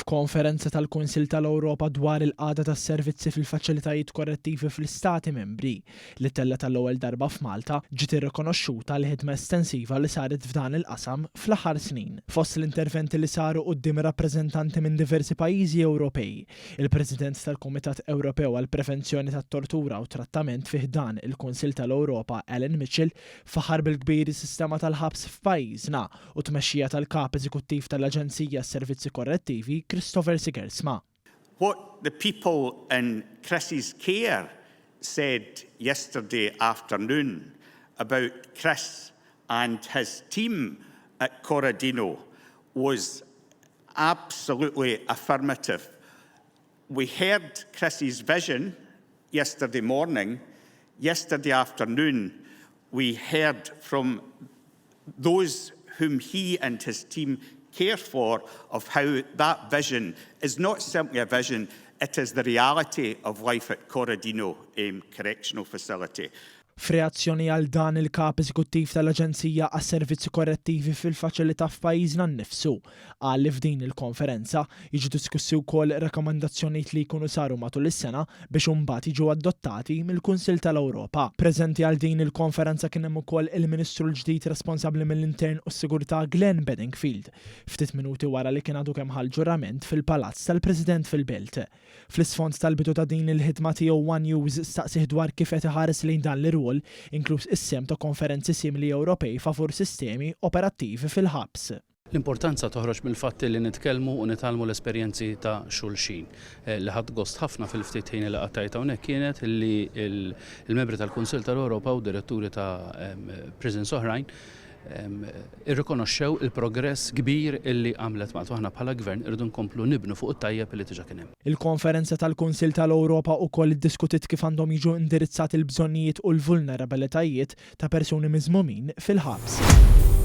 F'konferenza tal-Kunsill tal-Ewropa dwar il-qagħda tas-servizzi fil-faċilitajiet korrettivi fl-Istati Membri, li ttellgħet għall-ewwel darba f'Malta, ġiet irrikonoxxuta l-ħidma estensiva li saret f'dan il-qasam fl-aħħar snin. Fost l-interventi li saru quddiem rappreżentanti minn diversi pajjiżi Ewropej, il-President tal-Kumitat Ewropew għall-Prevenzjoni tat-Tortura u Trattament fi ħdan il-Kunsill tal-Ewropa Alyn Mitchell faħħar bil-kbir is-sistema tal-ħabs f'pajjiżna u t-tmexxija tal-Kap Eżekuttiv tal-Aġenzija għas-Servizzi Korrettivi Christopher Sigersma. What the people in Chris's care said yesterday afternoon about Chris and his team at Corradino was absolutely affirmative. We heard Chris's vision yesterday morning. Yesterday afternoon, we heard from those whom he and his team care for of how that vision is not simply a vision, it is the reality of life at Corradino um, Correctional Facility. F'reazzjoni għal dan il-Kap Eżekuttiv tal-Aġenzija għas-Servizzi Korrettivi fil-faċilità f'pajjiżna nnifsu qal li f'din il-konferenza jiġu diskussi wkoll rakkomandazzjonijiet li jkunu saru matul is-sena biex imbagħad jiġu adottati mill-Kunsill tal-Ewropa. Preżenti għal din il-konferenza kien hemm ukoll il-Ministru l-ġdid responsabbli mill-Intern u s-Sigurtà Glenn Bedingfield, ftit minuti wara li kien għadu kemm ħa l-ġurament fil-Palazz tal-President fil-Belt. Fl-isfond tal-bidu ta' din il-ħidma tiegħu one News staqsieh dwar kif qed iħares lejn dan l-irwol, inkluż is-sehem ta' konferenzi simili Ewropej favur sistemi operattivi fil-ħabs. L-importanza toħroġ mill-fatt li nitkellmu u nitgħallmu l-esperjenzi ta' xulxin. Li ħadt gost ħafna fil-ftit ħin li qattajt hawnhekk kienet li l-membri tal-Kunsill tal-Ewropa u diretturi ta' prisons oħrajn irrikonoxxew il-progress kbir illi għamlet Malta u aħna bħala Gvern irridu nkomplu nibnu fuq it-tajjeb illi diġà kien hemm. Il-Konferenza tal-Kunsill tal-Ewropa ukoll iddiskutiet kif għandhom jiġu indirizzati l-bżonnijiet u l-vulnerabilitajiet ta' persuni miżmumin fil-ħabs.